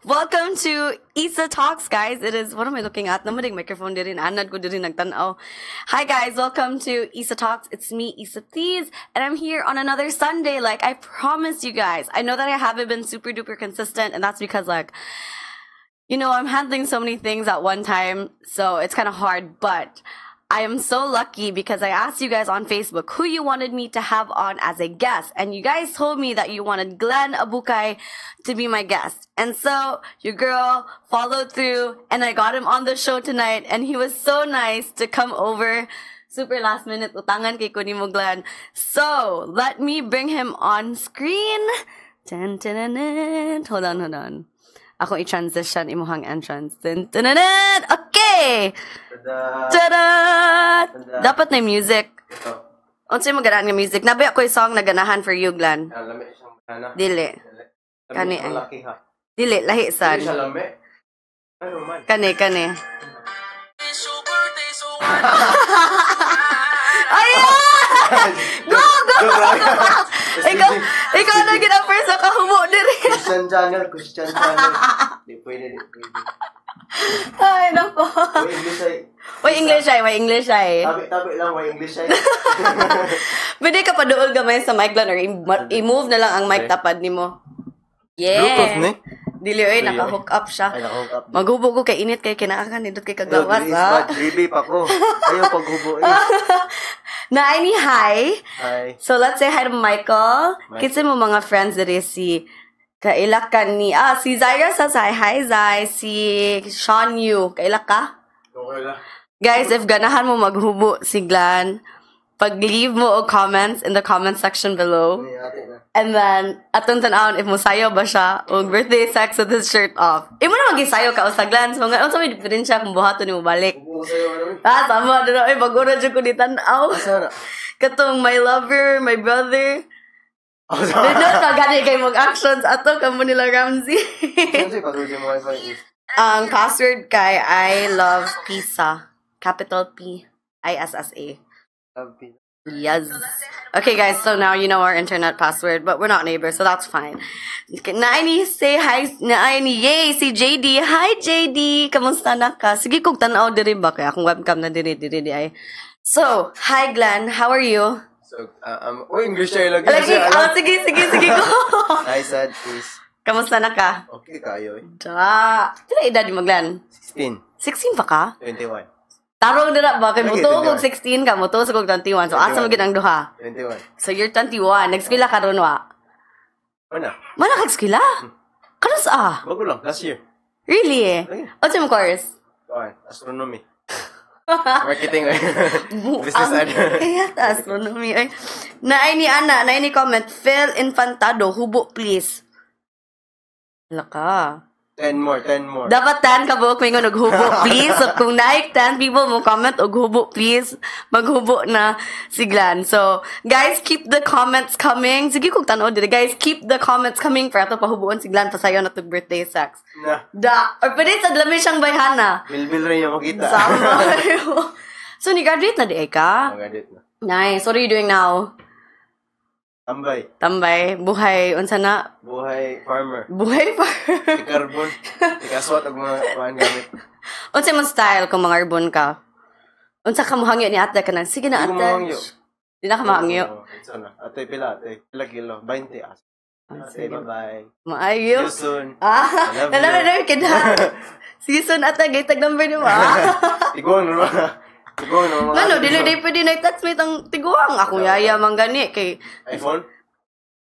Welcome to Isa Talks, guys. It is, what am I looking at? Naa man microphone diri, anad ko diri nagtanaw. Hi, guys. Welcome to Isa Talks. It's me, Isa Please, and I'm here on another Sunday, like I promised you guys. I know that I haven't been super duper consistent, and that's because, like, I'm handling so many things at one time, so it's kind of hard, but I am so lucky because I asked you guys on Facebook who you wanted me to have on as a guest. And you guys told me that you wanted Glenn Abucay to be my guest. And so your girl followed through and I got him on the show tonight, and he was so nice to come over super last minute. Utangan kay ko nimo, Glenn. So let me bring him on screen. Dun, dun, dun, dun. Hold on, hold on. Ako i-transition imuhang entrance. Dun, dun, dun, dun. Okay! Tada! Tada! Tada. Dapat na music. Ito. Unsay mo ganahan nga music? Naa ba koy song na ganahan for you, Glenn? Ah, lami siyang banana. Dili. Lami Kani siyang ay. Laki ha. Dili, lahi Dili sad. siya lami. Ano man? Kani, kani. Ayan! Go, go! Ikaw na gid ang first na kahubo diri. Christian channel, Christian channel. Di pwede, di pwede. Ay, nako. Way English ay. Way English ay, way English ay. Tabi, tabi lang, way English ay. Pwede ka paduol gamay sa mic lang or i-move na lang ang mic tapad nimo. Yeah. Bluetooth ni? Dili oy, Dili, oy. naka-hook up siya. Ay, naka-hook up. Maghubo ko kay init kay kinaakan nindot kay kagawas Dili, ha. Bibi pa ko. Ayaw paghubo eh. Naay ni hi. Hi. So let's say hi to Michael. Michael. Kinsa mo mga friends diri? Si kaila ka ni si Zaira says hi. Hi, Zai. Si Sean Yu. Kaila ka? Okay lang. Guys, if ganahan mo maghubo si Glenn, pag-leave mo og comments in the comment section below. Ano yung ate na? And then, atong tan-awon if mosayaw ba siya og birthday sex with his shirt off. Imo na magisayo ka usa, Glenn. So, nga, unsa may diferensya kung buhaton nimo balik? Hubo ko sa'yo, ano? Ah, tama. Doon, ay, bago na dyan ko ni tan-aw. Asa na? Katong my lover, my brother. Oh, Dito ka, gani kay mag actions. Ato, kamo nila Ramsey. Saan sa'yo password yung wifi is? Ang password kay I love pizza. Capital P I S S A. Love pizza. Yes. Okay, guys, so now you know our internet password, but we're not neighbors, so that's fine. Naay say hi, naay ni yay, si JD. Hi, JD. Kamusta na ka? Sige kog tan-aw diri ba kay akong webcam na diri diri di ay. So, hi, Glenn. How are you? So, oh, English siya lagi. Lagi, oh, sige, sige, sige ko. Hi, sad is. Kamusta na ka? Okay kayo eh. Da. Pila edad mo, Glenn? 16. 16 pa ka? 21. Tarong dira ba? Kay Lagi, mutuo kog 21. 16 ka, mutuo sa kog 21. So, asa mo gid ang duha? 21. So, you're 21. Nag-eskwela ka ron, wa? Ano? Mana kag-eskwela? Karon sa ah? Bago lang. Last year. Really? Lagi. Unsa mo course? Kuan, astronomy. Marketing. Business ad. Kaya ta astronomy. Ay. Naay ni Ana, naay ni comment, "Phil Infantado, hubo please." Laka. 10 more, 10 more. Dapat 10 ka buok mingon og "hubo please." So kung naay 10 people mo comment og "hubo please", maghubo na si Glenn. So guys, keep the comments coming. Sige kog tan-aw diri, guys, keep the comments coming para ato pahubuon si Glenn pasayon na tog birthday sex. Na. Da, or pwede sa lami siyang bayhana. Milbil rin yung makita. Sama. So ni graduate na di ay ka? Mag-graduate na. Nice. What are you doing now? Tambay. Tambay, buhay, unsa na? Buhay farmer. Buhay pa. Tikarbon. Tikaswat og mga kuan gamit. Unsa mo style kung mga arbon ka? Unsa ka mohangyo ni ate kanang sige na Di ko ate? mohangyo. Di na ka mahangyo. Oo, unsa na? Ate pila, ate. Pila kilo? 20 as. Ah, Ate, sige. bye-bye. Maayo. See you soon. Ah, I love nalaman you. na kid ha. Sige soon ate, gaytag number nimo ah. Tiguang na mga. Tiguang na mga. Ngano, dili day pwede na i-text mate ang tiguang. Akong yaya man gani kay iPhone?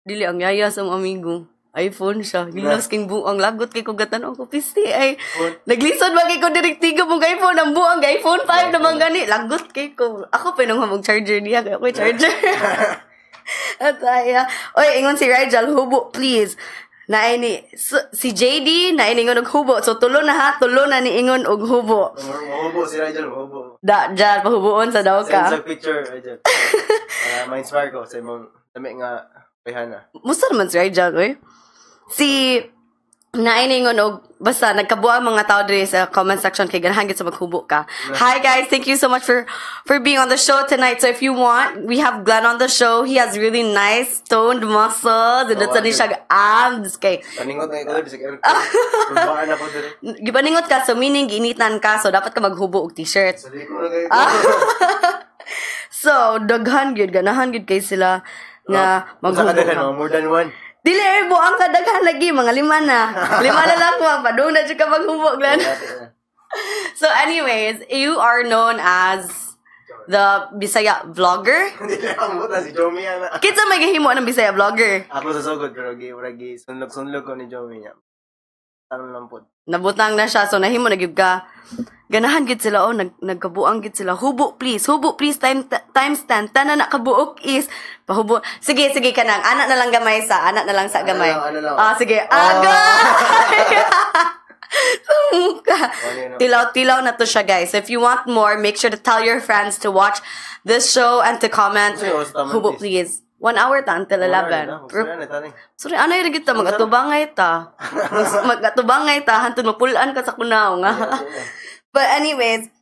Dili, ang yaya sa mga amigo. iPhone siya. Gilos king buang lagot kay ko gatan ko pisti ay. iPhone. Naglisod ba kay ko direk tigo mong iPhone ang buang kay iPhone 5 naman gani. Lagot kay ko. Ako pa nung hamog charger niya kay ako charger. At ay, oy, ingon si Rigel, "Hubo please." Naay ni so, si JD naay ni ingon og "hubo." So tulo na ha, tulo na ni ingon og "hubo." Mahubo si Rigel, mahubo. Da, dyan, pahubuon sa daw Send ka. sa picture, Rigel. Para ma-inspire ko sa imong lami nga bayhana. Musta naman si Rigel, oy? Si naay ni ingon og Basta nagkabuang mga tao diri sa comment section kay ganahan gid sa maghubo ka. Hi guys, thank you so much for being on the show tonight. So if you want, we have Glenn on the show. He has really nice toned muscles and that's ni siya abs kay Paningot na ikaw bisag aircon. Turbaan ako diri. Gipaningot ka, so meaning giinitan ka, so dapat ka maghubo og t-shirt. Sa ko na kayo. So daghan gyud, ganahan gyud kay sila nga Usa ka maghubo daghan, ka. Mga more than one. Dili ay buang ka daghan lagi, mga lima na. Lima na lang ko, padung na jud ka maghubo, Glenn. So anyways, you are known as the Bisaya vlogger. Dili ang buta si Jomi ana. Kinsa may gahimo ng Bisaya vlogger? Ako sa sugod pero gi ura gi sunlog-sunlog ko ni Jomi niya. Tanong lang pod. Nabutang na siya, so nahimo na gyud ka. Ganahan gid sila, oh, nagkabuang gid sila. Hubo please, hubo please times 10. Tanan na kabuok is pahubo. Sige, sige kanang anak na lang gamay sa, anak na lang sa gamay. Ano lang, ano lang. Ah, sige. Oh. Agay! Sumuka. Ano yun? Tilaw-tilaw na to siya, guys. So if you want more, make sure to tell your friends to watch this show and to comment. Sige, oras tama, Hubo please. 1 hour ta until 11. Pero, Pero, na sorry, ano yung kita? Mag-atubangay ta. Mag-atubangay ta. Hantod mapulaan ka sa kunaw nga. But anyways,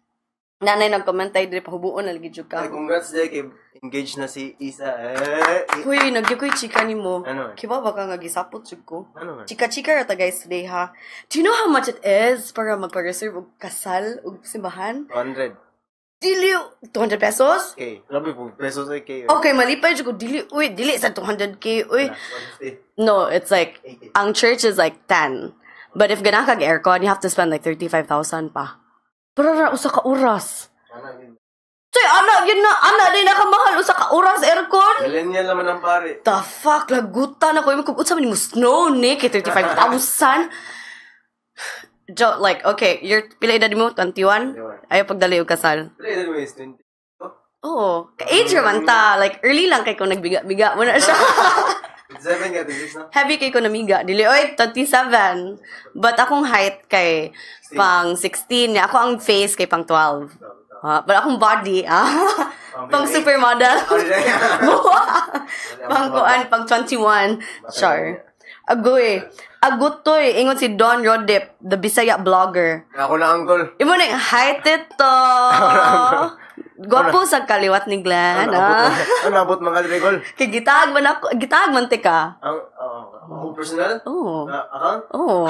nanay nag-comment tayo diri, pahubuon na lagi jud Ay, ka. congrats dai kay engaged na si Isa. Eh, Huy, nagyukoy chika nimo. Ano man? Kiba ba ka nga gisapot jud ko? Ano man? Chika-chika ra ta guys today ha. Do you know how much it is para magpa-reserve og kasal og simbahan? 200. Dili 200 pesos? K. Grabe po, pesos ay K. Okay, malipay jud ko dili uy, dili sa 200K uy. 150. No, it's like 80. ang church is like 10. But if ganahan kag aircon, you have to spend like 35,000 pa. Pero ra usa ka oras. Ano, yun? Say, ana, yun na, ana, di na kamahal usa ka oras aircon. Millennial naman ang pare. The fuck, lagutan ako. Yung kung unsa man nimo snow, ni, kay 35,000. Jo, like, okay, you're, pila edad mo? 21? 21. Ayaw pagdali og kasal. Pila edad mo is 20. Oo. Ka-age raman ta. Like, early lang kay ko nagbiga-biga mo na siya. 27 ka, 26 na? Heavy kay ko namiga. Dili, oy, 27. But akong height kay pang 16. Ako ang face kay pang 12. Ah, but akong body, pang supermodel. Pang kuan, pang 21. Char. Agoy. Agutoy. Ingon si Don Rodip, the Bisaya blogger. Ako na, uncle. Imo na, hi tito. Gwapo sa kaliwat ni Glenn. Ano, Ah. abot, ano, abot mga drigol? Kay gitag man ako, gitag man tika. Ang, ako personal? Oo. Ah, account? Oo.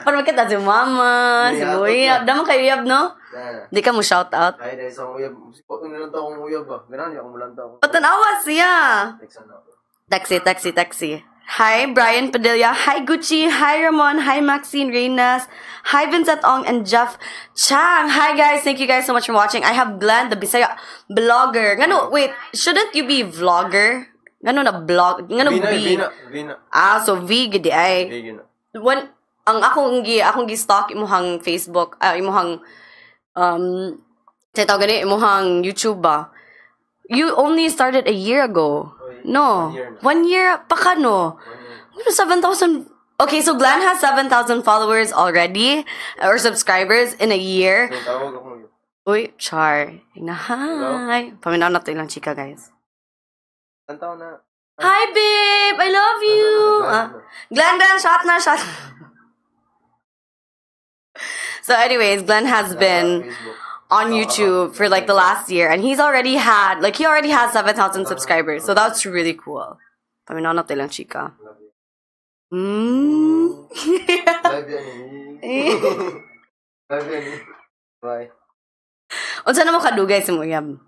Para makita si mama, si May Uyab. hatot na. Damo kayo uyab, no? Na. Di ka mo shout out. Ay, dahil sa akong uyab. Sipot na lang to akong uyab ba? Ganun, ako mulang to akong. Patanawa siya. Text na ako. Taxi, taxi, taxi. Hi, Brian Padilla. Hi, Gucci. Hi, Ramon. Hi, Maxine Reynas. Hi, Vincent Ong and Jeff Chang. Hi, guys. Thank you guys so much for watching. I have Glenn, the Bisaya blogger. Ngano, wait, shouldn't you be vlogger? Ngano na blog? Ngano Vina, B? Vina, Vina. Ah, so V gidi ay. Vina. When, ang akong gi stalk imuhang Facebook, ah, imuhang sa tawag gani imuhang YouTube ba. You only started a year ago. No. One year na. One year pa ka, no? Ano, 7,000. Okay, so Glenn has 7,000 followers already, or subscribers in a year. May tawag akong uyab. Uy, char. Na, hi. Paminaw na to ilang chika, guys. Ang taon na. Hi, babe! I love you! Ah, Glenn, Glenn, shot na, shot. So anyways, Glenn has been Facebook. on YouTube for like the last year, and he's already had, like, he already has 7,000 subscribers. So that's really cool. Paminaw na to ilang chika. Love you. Mm. Love you, eh. Love you, eh. Bye. Unsa na mo kadugay sa muyab?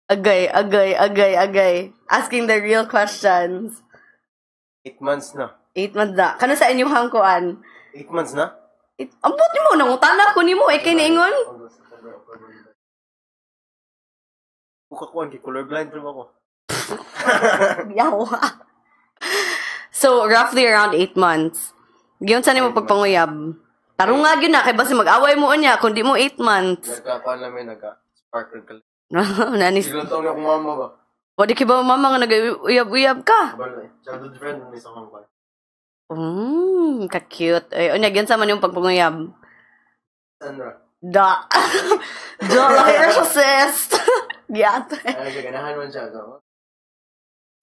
Agay, agay, agay, agay. Asking the real questions. 8 months na. 8 months na. Kano sa inyong kuan? 8 months na? It, ambot nimo, nangutana ko nimo, eh, kay niingon. August, September, October, November. Buka kuan kay colorblind rin ako. Yawa. So, roughly around 8 months. Giunsa nimo pagpanguyab? Tarong nga gyud na, kay basi mag-away mo unya, kung di mo 8 months. Nagkakuan namin, nagka-sparkle ka. Nanis. Ilang taon na akong mama ba? Wadi kay ba mama nga nag-uyab-uyab ka? Kabalo eh. Childhood friend, may isa akong kuan. Ka-cute. Ay, unya, giunsa man yung pagpanguyab? Sandra. Da. Da, laki ra siya, sis. Giyate. Ano siya, ganahan man siya. So,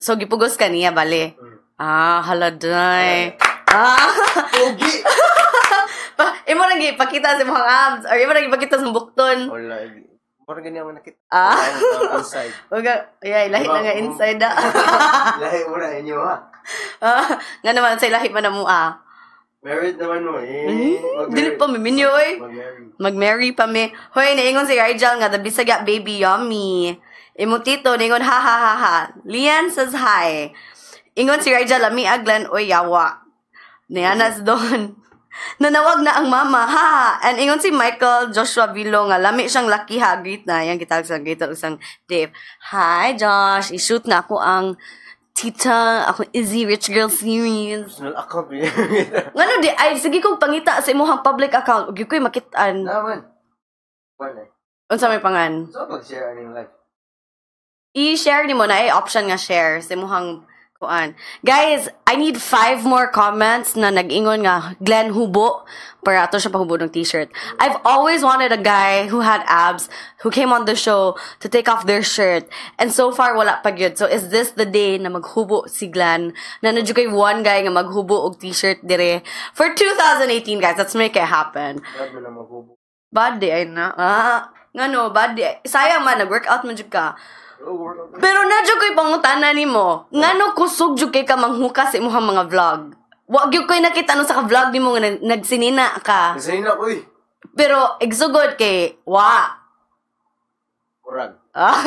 So, gipugos ka niya, bali. Mm. Ah, haladay. Ah. Pogi! Imo nang ipakita sa imong abs or imo nang ipakita sa bukton. Wala. Parang ganyan mo nakita. Ah. Ang inside. Uga, yeah, lahi na nga inside da. Lahi mo na inyo ha. Ah, nga naman say lahi man na mo ah. Married naman mo eh. Dili pa mi minyo oy. Mag-marry. Mag-marry pa mi. Hoy, naingon si Rigel nga the Bisaya baby yummy. Imo tito ningon ha ha ha ha. Lian says hi. Ingon si Rigel lami aglan oy yawa. Nianas doon. Nanawag na ang mama, ha. And ingon si Michael Joshua Vilo nga lami siyang laki ha. Greet na yang gitawag sa greet usang Dave. Hi Josh, i-shoot na ako ang tita, ako Izzy Rich Girl series. Personal account. Ngano di ay sige kong pangita sa imong public account ug ko'y makit-an. Naman. Wala. Unsa may pangan? So, pag-share ang life. I-share nimo na ay option nga share sa imong kuan. Guys, I need 5 more comments na nag-ingon nga Glenn hubo para ato siya pahubo ng t-shirt. I've always wanted a guy who had abs who came on the show to take off their shirt. And so far wala pa gyud. So is this the day na maghubo si Glenn? Na na kay one guy nga maghubo og t-shirt dire for 2018, guys. Let's make it happen. Bad mo na maghubo. Bad day ay na. Ah, ngano bad day. Sayang man nag-workout man jud ka. Oh, workout. Pero na jud ko'y pangutana nimo. Ngano kusog jud kay ka manghukas sa imong mga vlog? Wa gyud ko'y nakita no sa ka vlog nimo nga nagsinina ka. Nasanina ko eh. Pero igsugod kay wa. Murag. Ah.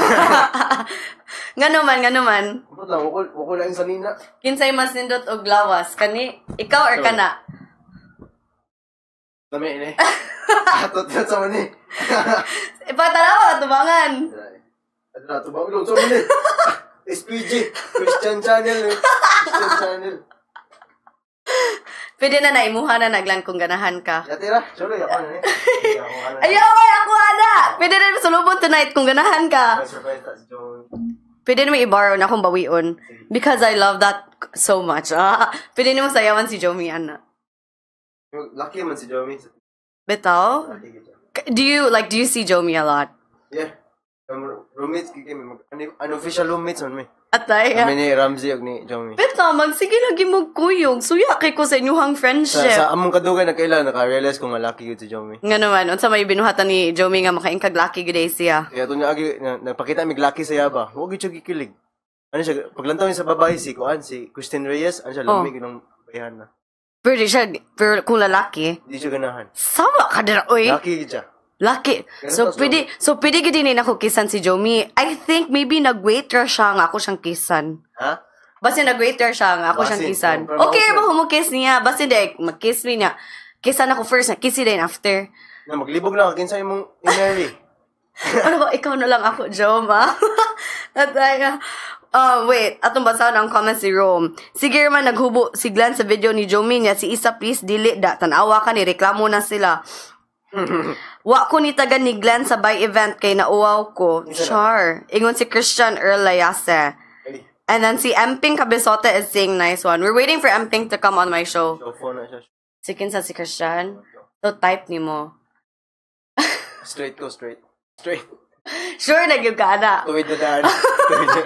Ngano man, ngano man. Kapag lang, wakol lang yung sanina. Kinsay mas nindot og lawas kani ikaw or kana? Dami ini. Atot na sa mani. Ipatanawa tubangan. Ato na, tuba ulo. Sa mani. SPG. Christian Channel. Eh. Christian Channel. Pwede na naimuha na naglan kung ganahan ka. Yati ra. Sorry, ako na eh. Ako na. Ayaw, ay, ako ana. Pwede na sulubon tonight kung ganahan ka. May surprise ta si Joey. Pwede na may i-borrow na akong bawion. Because I love that so much. Ah, pwede na mo sayawan si Jomi, ana. Lucky man si Joey. Bitaw? Lucky gyud siya. Do you see Jomi a lot? Yeah. Roommates gyud kami. Unofficial roommates man mi. Atay. Kami ni Ramsey ug ni Joey. Bitaw, magsige lagi mo kuyog. Suya kay ko sa inyuhang friendship. Sa among kadugay nagkaila, naka-realize ko nga lucky gyud si Joey. Nga naman, unsa may binuhatan ni Jomi nga makaingkag lucky gyud ay siya. Kaya ito niya agi, nagpakita mig lucky sa yaba. Huwag gyud siya gikilig. Ano siya, paglantaw niya sa babae, si Kuan, si Christine Reyes, ano siya, Oh. lamig ng bayan na. Pero di siya, pero kung lalaki, Hindi siya ganahan. sawa ka dira, oy. Lucky gyud siya. Lucky. So, Ganun to, pwede, so, pwede gyud din ako kisan si Jomi. I think maybe nag-waiter siya nga ako siyang kisan. Ha? Basta nag-waiter siya nga ako siyang Basin. kisan. Pero Okay, ma-offer. ba humukis niya? Basta di, mag-kiss me niya. Kisan ako first, na kiss din after. Na maglibog lang kinsa imong i-marry. Ano ko, ikaw na lang ako, Joma. At ay, wait, atong basahon ang comments si Rome. Sige man, naghubo si Glenn sa video ni Jomi niya. Si Isa, please, delete da. Tanawa ka ni, reklamo na sila. Wa ko ni tagan ni Glenn sa buy event kay nauwaw ko. Isa na. Char. Ingon si Christian Earl Layase. Ay, And then si Emping Cabezote is saying nice one. We're waiting for Emping to come on my show. so phone na siya. Si kinsa si Christian. So type ni mo. Straight ko, straight. Straight. Sure na gyud ka na. Tuwid na daan. Tuwid na.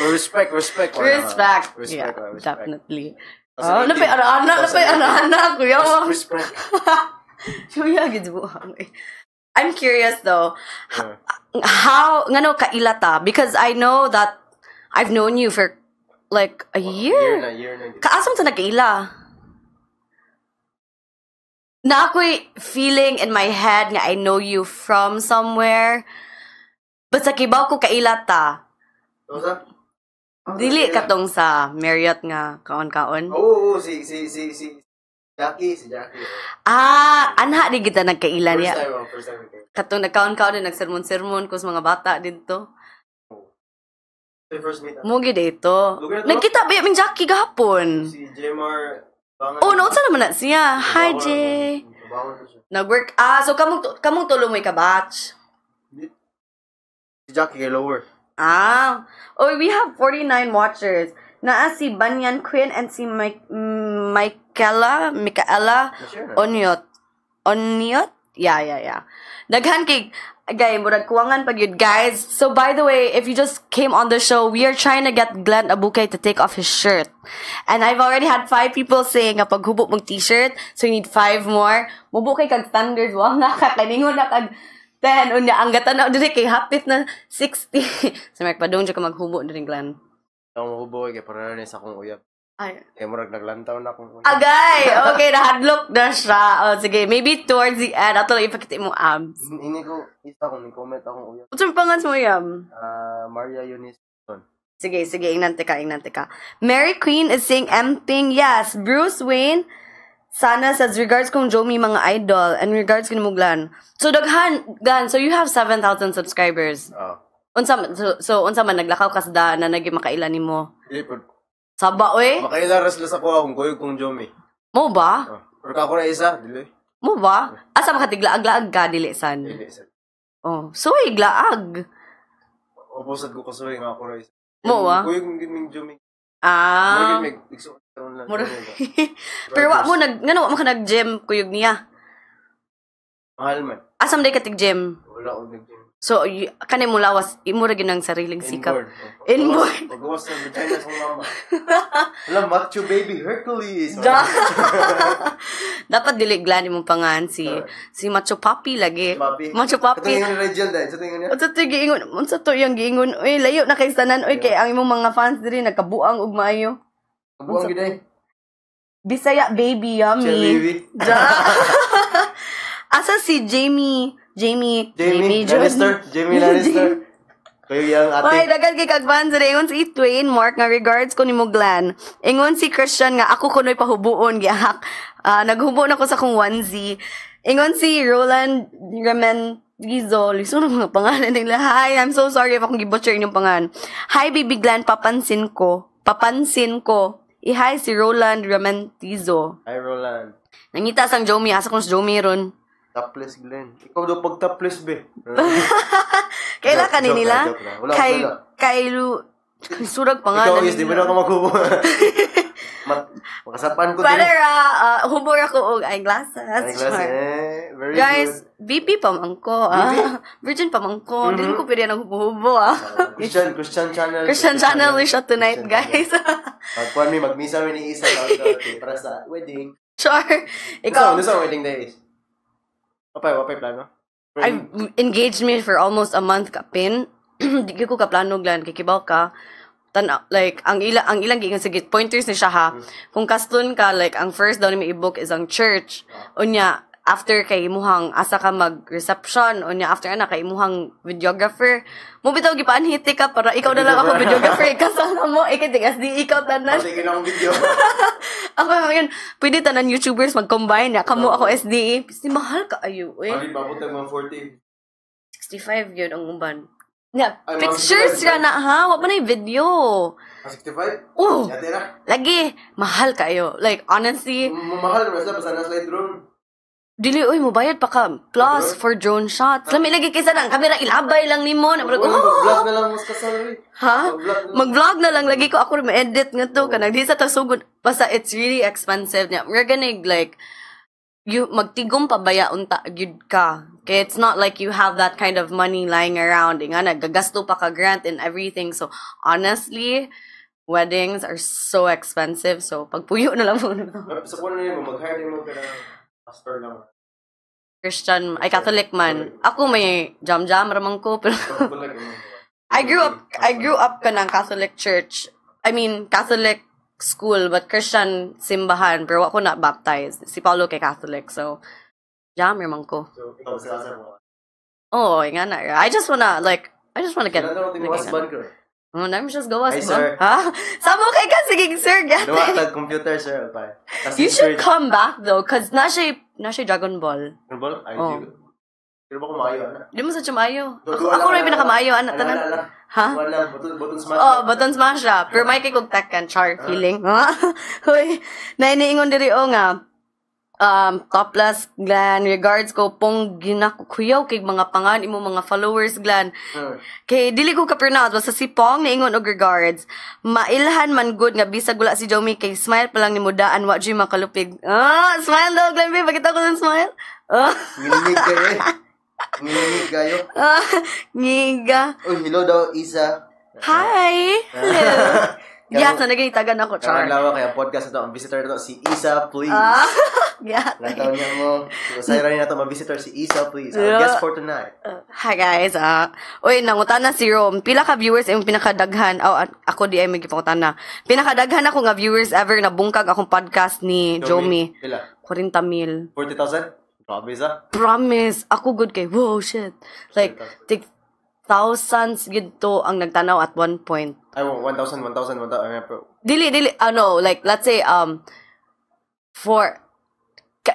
Respect, respect. Respect. Respect, Yeah, respect. definitely. Kasi Oh, napay ana-ana, napay ana-ana, kuya mo. Respect. Kuya, gid buhang, eh. I'm curious though, Yeah. how ngano kaila ta? Because I know that I've known you for like a Year year. na, year na. Kaasam ta nagkaila? Na ako'y feeling in my head nga I know you from somewhere. But sa kibaw ko kaila ta. Sa? Dili katong sa Marriott nga kaon-kaon. Oo, oo, si Jackie, si Jackie. Ah, anha di kita nagkaila First niya. time, oh, first time. Okay. Katong nagkaon-kaon din nagsermon-sermon ko sa mga bata didto. First meet up. Mo gid ito. Lugar na to? Nagkita ba yung Jackie gahapon? Si Jemar Bangan. Oh, naunsa naman na siya. Hi, Jay. Bangan to siya. Nag-work. Ah, so kamong tulo mo'y kabatch. Si Jackie kay lower. Ah. Oh, we have 49 watchers. Naa si Banyan Quinn and si Michaela Na-share na. Oniot. Oniot? Yeah. Daghan kay gay murag kuwangan pag yun, guys. So by the way, if you just came on the show, we are trying to get Glenn Abukay to take off his shirt. And I've already had five people saying nga paghubo mong t-shirt, so you need five more. Mubo kay kag standards, wa nga ka kaningon na kag 10 unya ang gatanaw diri kay hapit na 60. So Mark, padung jud ka maghubo diri, Glenn. Ako mahubo kay para na sa akong uyab. Ay. Kay murag naglantaw na akong uyab. Agay! Okay, nahadlok na siya. Oh, sige, maybe towards the end, ato lang ipakita mo abs. Ini ko isa kung ni comment akong uyab. Unsa pangan mo yam? Ah, Maria Eunice. Sige, sige, ingnan ka, ingnan ka. Mary Queen is saying empting. Yes, Bruce Wayne Sana says, "Regards kong Jomi mga idol and regards kini mo, Glenn." So daghan, Glenn, so you have 7,000 subscribers. Oh. Unsa so unsa man naglakaw ka sa daan na naging makaila nimo? Dili pod. Saba oy. Makaila ra sila sa kuha kung kuyog kong Jomi. Mo ba? Oh. Pero ka ako na isa, dili. Mo ba? Asa makatiglaag-laag ka dili san? Dili isa. Oh, so iglaag. Opo sad ko kasuway nga ako ra isa. Mo ba? Kuyog mong ming Jomi. Ah. Murag mig igso karon lang. Pero wa mo nag ngano wa mo ka nag-gym kuyog niya? Mahal man. Asa man day ka tig-gym? Wala ko nag-gym. So kani mo lawas imo ra gyud ang sariling sikap. Inboard. Inboard. Pagawas sa vagina sa mama. Wala, macho baby Hercules. Dapat dili Glenn imong pangan si Macho Papi lagi. Papi. Macho Ito Papi. yung Rachel dahil. Sa tingin niya. Unsa to giingon? Unsa to iyang giingon? Uy, layo na kay tanan oy kay ang imong mga fans diri nagkabuang og maayo. Kabuang gid ay. Bisaya baby yummy. Siya baby. Ja. Asa si Jamie? Jamie. Jamie Jun. Lannister. Jamie Lannister. Kayo yung Oy, ate. daghan kay kag fans diri. Ingon si Twain Mark nga regards ko nimo, Glenn. Ingon si Christian nga ako kunoy pahubuon gihak. Ah, naghubo na ko sa akong onesie. Ingon si Roland Ramen Gizo, liso na mga pangalan nila. Hi, I'm so sorry if akong gibutcher inyong pangalan. Hi, baby Glenn, papansin ko. Papansin ko. I-hi si Roland Ramentizo. Hi, Roland. Nangita sang Jomi, asa kong si Jomi ron. Topless Glenn. Ikaw daw pag topless be. Kaila Joke, ka ni joke nila? na, joke na. Wala, Kay, wala. kay Lu, surag pangalan Ikaw is, di ba nila. na ako maghubo? Makasapan ko din. Better, hubor ako og eyeglasses. Ay, glass, Char. eh. Very Guys, good. VP pa man ko, ah. Virgin pa man ko. Dili ko pwede nang hubo-hubo, ah. Christian, Christian channel. Christian channel is shot tonight, Christian guys. Magkuhan mi, magmisa mi ni Isa para sa wedding. Sure. Ikaw, Ikaw, ano sa wedding days? Wapay plano? I've engaged me for almost a month kapin. Di ko kaplano, Glenn, kikibaw ka. Tan like ang ilang giingon, sige, pointers ni siya ha. Kung kaslon ka, like ang first daw ni i-book is ang church. Unya after kay imuhang asa ka mag reception, unya after ana kay imuhang videographer. Mo bitaw gipaanhiti ka para ikaw na lang ako videographer, ikasal na mo ikay SD ikaw tanan. Sige na akong video. Ako ngayon, pwede tanan YouTubers mag-combine na kamo ako SDE. Pisi mahal ka ayo eh. Mali ba ako mga 40? 65 yun ang uban. Yeah, Ay, mga pictures 65. ra na ha, wa pa na yung video. Ah, 65? Oh, Yate na. lagi mahal kayo. Like honestly, Mamahal na sila, basta na slide drone. Dili oy mobayad pa ka plus for drone shots. Lami lagi kaysa na ang kamera ilabay lang nimo na murag, Uy, oh, mag-vlog na lang mas kasal eh. Ha? Mag-vlog na lang. Mag-vlog na lang lagi ko ako ma-edit nga to kanang di sa tasugod basta it's really expensive niya. We're gonna like you magtigom pa baya unta gyud ka. Kay it's not like you have that kind of money lying around. Nga nagagasto pa ka grant and everything. So honestly, weddings are so expensive. So pagpuyo na lang mo. Sa kuwan na yun, mag-hire din mo ka ng pastor lang. Christian, ay Catholic man. Ako may jam-jam ramang ko pero Catholic mo. I grew up kanang Catholic church. I mean, Catholic school but Christian simbahan pero ako not baptized. Si Paulo kay Catholic so jam ramang ko. So, ikaw sa asa mo. Oh, nga na. I just wanna get Kailangan natin husband ko. Oh, I'm just go Hi, sir. Ha? Samo kay ka sige sir. Duwa Gate. tag computer sir pa. Tas You should insert- come back though cause na siya Dragon Ball. Ano ba? Ay, Oh. di ko. Pero ba kung maayo ana? Di mo sa maayo. Ako, Duwa ako lang, rin pinakamaayo ana Ana, tanan. ana, ana. Ha? Duwa lang, button smash. Oh, button smash siya. Pero may kay kog Tekken char feeling. Hoy, nainiingon diri o nga topless Glenn, regards ko pong ginakuyaw kay mga pangan imo mga followers, Glenn. Kay dili ko ka-pronounce basta si Pong niingon og regards. Mailhan man good nga bisag wala si Jomi kay smile pa lang nimo daan wa jud makalupig. Ah, smile daw Glenn babe, pakita ko sa smile. Ah, Nginig kayo eh. Nginig kayo. Ah, ngiga. Uy, hello daw, Isa. Hi! Hello! Yeah, so naging ako, char. Karon lawa kaya podcast na to, ang visitor na to, si Isa, please. Ah, yeah. Lantaw niya mo. Usay ra na to, ma-visitor si Isa, please. Our guest for tonight. Hi guys. Ah, uy, nangutana si Rome. Pila ka viewers imong pinakadaghan? Oh, ako di ay may gipangutana. Pinakadaghan ako nga viewers ever na bungkag akong podcast ni Jomi. Pila? 40 mil. 40,000? Grabe sa. Promise, ako good kay, whoa, shit. Like, take thousands gidto ang nagtanaw at one point. Ay, 1,000, 1,000, 1,000. Pero, Dili, dili, ano, like, let's say, for,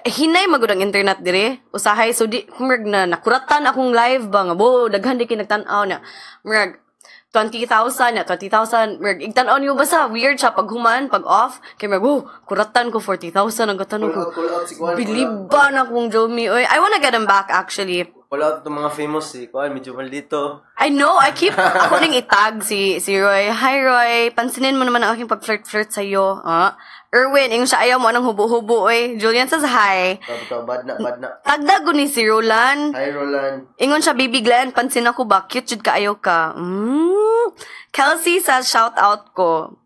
hinay magud ang internet dire usahay, so di murag na nakuratan akong live ba nga wo daghan di kay nagtan-aw na murag 20,000 na 20,000, murag igtan-aw niyo basta weird siya pag human, pag off kay murag, "Oh, kuratan ko 40,000 ang gatan Pull ko." out, pull out si Kuan. Bilib ba na akong Jomi, oy. I wanna get him back, actually. Pull out itong mga famous si Kuan, medyo maldito. I know, I keep, ako ning itag si Roy. "Hi Roy, pansinin mo naman ang aking pag-flirt-flirt sa'yo." Ah. Erwin, ingon siya ayaw mo anang hubo-hubo, oy. Julian says hi. Ito, bad na, bad na. Tagda ni si Roland. Hi, Roland. Ingon siya, "Baby Glenn, pansin ako ba? Cute jud kaayo ka." Kelsey says, "Shout out ko."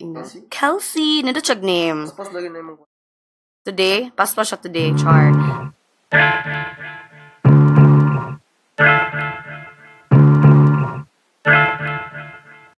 Ingon. Kelsey? Kelsey, nindot siya name. Tapos lagi na yung Today? Pass pa siya today, char.